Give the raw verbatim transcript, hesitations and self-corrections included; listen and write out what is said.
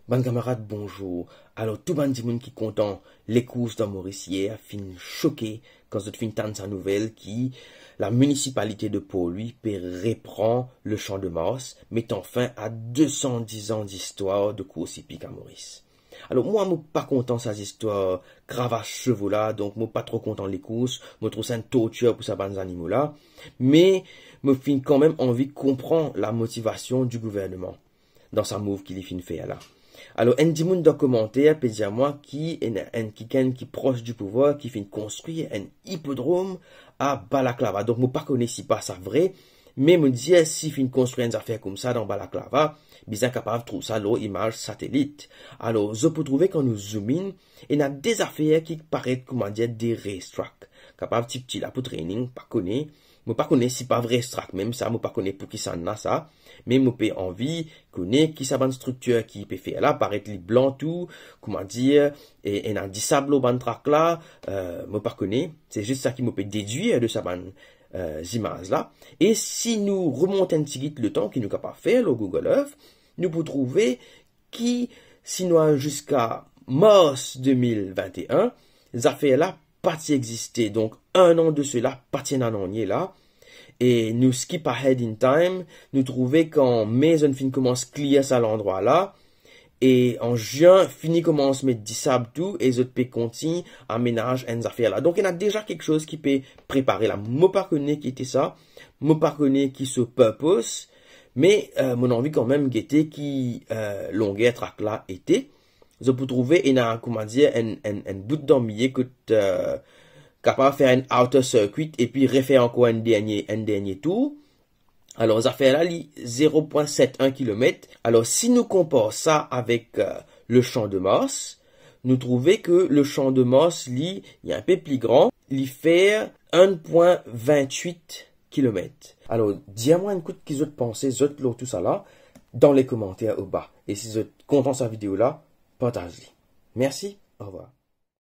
Bann kamarad, bonzour. Alor, tou bann dimoun ki kontan lekours dan Moris yer finn soke kan zot finn tann sa nouvel ki la minisipalite de Port-Louis pe repran le Champ de Mars, metan fin a de san diz an zistwar de kours ipik a Moris. Alor, mwa, mo pa kontan sa zistwar kravas sevo la, donk mo pa tro kontan lekours, mo trouv sa enn tortir pou sa bann zanimo la, me mo finn kanmem anvi konpran la motivasion di gouverneman dan sa move ki li finn fer la. Alor, enn dimoun dan komanter pe dir mwa ki ena enn kikenn ki pros di pouvwar ki finn konstrir enn ipodrom a Balaklava. Donk, mo pa kone si pa sa vre, me mo dir si finn konstrir enn zafer koumsa dan Balaklava, bizin kapav trouv sa lor imaz satelit. Alor, zot pou trouve kan nou zoom in, ena de zafer ki paret, kouma dir, de racetrack. Kapav tipti la pou training, pa kone. Mo pa kone si pa vre racetrack mem sa, mo pa kone pou kisannla sa, me mo pe anvi kone ki sa bann striktir ki pe fer la, paret li blan tou, kouma dir, e ena disab lor bann trak la, eh, mo pa kone, se zis sa ki mo pe dedwir de sa bann, eh, zimaz la. E si nou remont enn tigit letan, ki nou kapav fer lor Google Earth, nou pou trouve ki si nou al ziska mars de mil vinte-enn, zafer la pa ti existe. Donk, enn an de sela, pa ti ena nanye la. E nou skip ahead in time, nou trouve kan me zot finn koumans clear sa landrwa la, e an zin, fini koumans met disab tou, e zot pe kontign amenaz enn zafer la. Donk, ena deza kiksoz ki pe prepare la. Mo pa kone ki ete sa, mo pa kone ki so purpose, me, eh, mo anvi kanmem gete ki, eh, longer trak la ete. Zot pou trouve ena, kouma dir, enn, enn, enn bout dan milie kot, eh, kapav fer enn outer circuit epi refer ankor enn dernie, enn dernie tour. Alor, zafer la, li zero pwin set enn kilomet. Alor, si nou konpar sa avek, eh, le Champ de Mars, nou trouve ke le Champ de Mars, li, li enn pe pli gran, li fer enn pwin vintwit kilomet. Alor, dir mwa enn kout ki zot panse, zot, lor tou sa la, dan le komanter oba. E si zot kontan sa video la, partaz li. Mersi, orvwar.